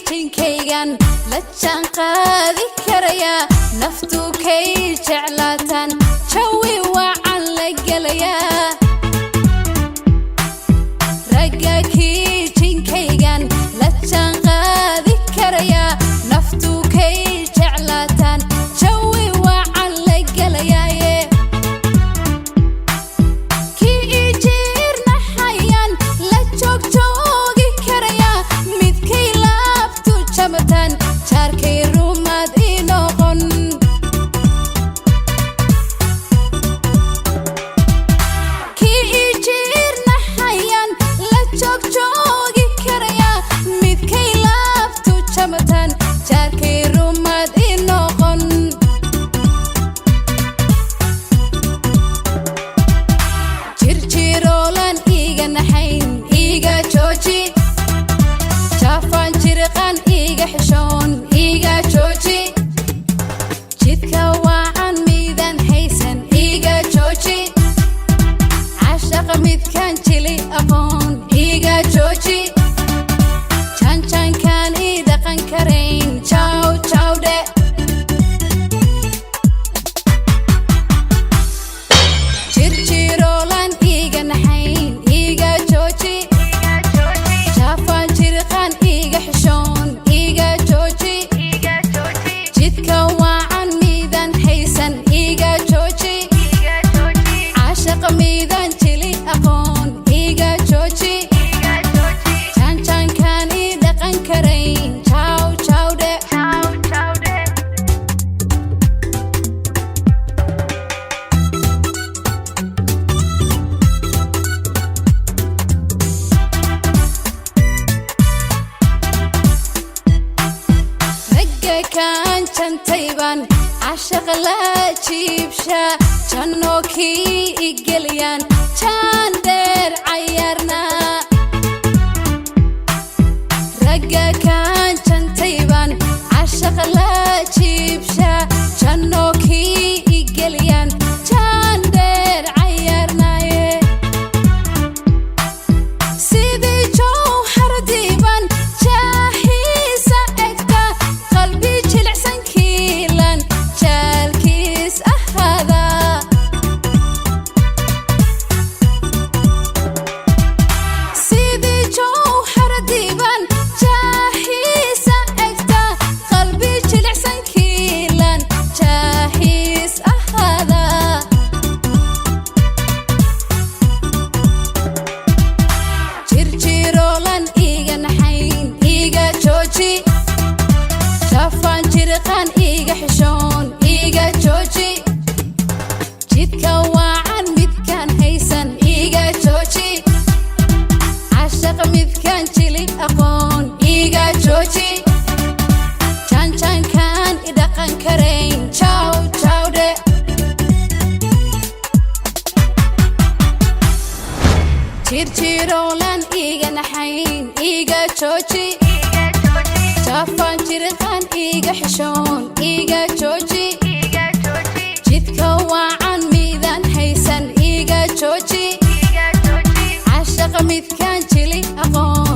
Jinkaygan la jaan qaadi karayaa, naftu kay jeclaataan, jawi wacan la gelayaa. Ragga kii jinkaygan la jaan qaadi karayaa, naftu kay jeclaataan, jawi wacan la gelayaaye. Kii ii jiirnaxayaan la joogjoogi karayaa, midkay laabtu jamataan, jaarkay rumaad ii noqon. Kii ii jiirnaxayaan la joogjoogi karayaa, midkay laabtu jamataan, jaarkay rumaad ii noqon. Jirjiroolan iiga naxayn, iiga jooji. Jaafaan jiriqan iiga xishoon, iiga jooji. Jidka waacan miidaan haysan, iiga jooji. Cashaqa midkaan jili aqoon, iiga jooji. Jaanjaankaan ii dhaqan karayn, jaw jawdhe. Jirjiroolan iiga naxayn, iiga jooji. Jaafaan jiriqan iiga xishoon, iiga jooji. Jidka waacan miidaan haysan, iiga jooji. Caashaqa miidaan jili aqoon, iiga jooji. Jaanjaankaan ii dhaqan karayn, jaw jawdhe. Ragga kaan jantaybaan cashaqa la jiibsha, jannoo kii igeliyaan jaan dheer cayaarna. Ragga kaan jantaybaan cashaqa la jiibsha, jannoo kii igeliyaan jaan dheer cayaarnaaye. Sidii jowhar diiban jaahiisa egta, qalbi jilicsan kiilan jaalkiis ahaada. Sidii jowhar diiban jaahiisa egta, qalbi jilicsan kiilan jaahiis ahaada. Jirjiroolan iiga naxayn, iiga jooji. Jaafaan jiriqan iiga xishoon, iiga jooji. Jidka waacan midkaan haysan, iiga jooji. Cashaqa midkaan jili aqoon, iiga jooji. Jaanjaankaan i dhaqan karayn, jaw jawdhe. Jirjiroolan iiga naxayn, iiga jooji. Jaafaan jiriqan iiga xishoon, iiga jooji. Jidka waacan miidaan haysan, iiga jooji. Cashaqa midkaan jili aqoon.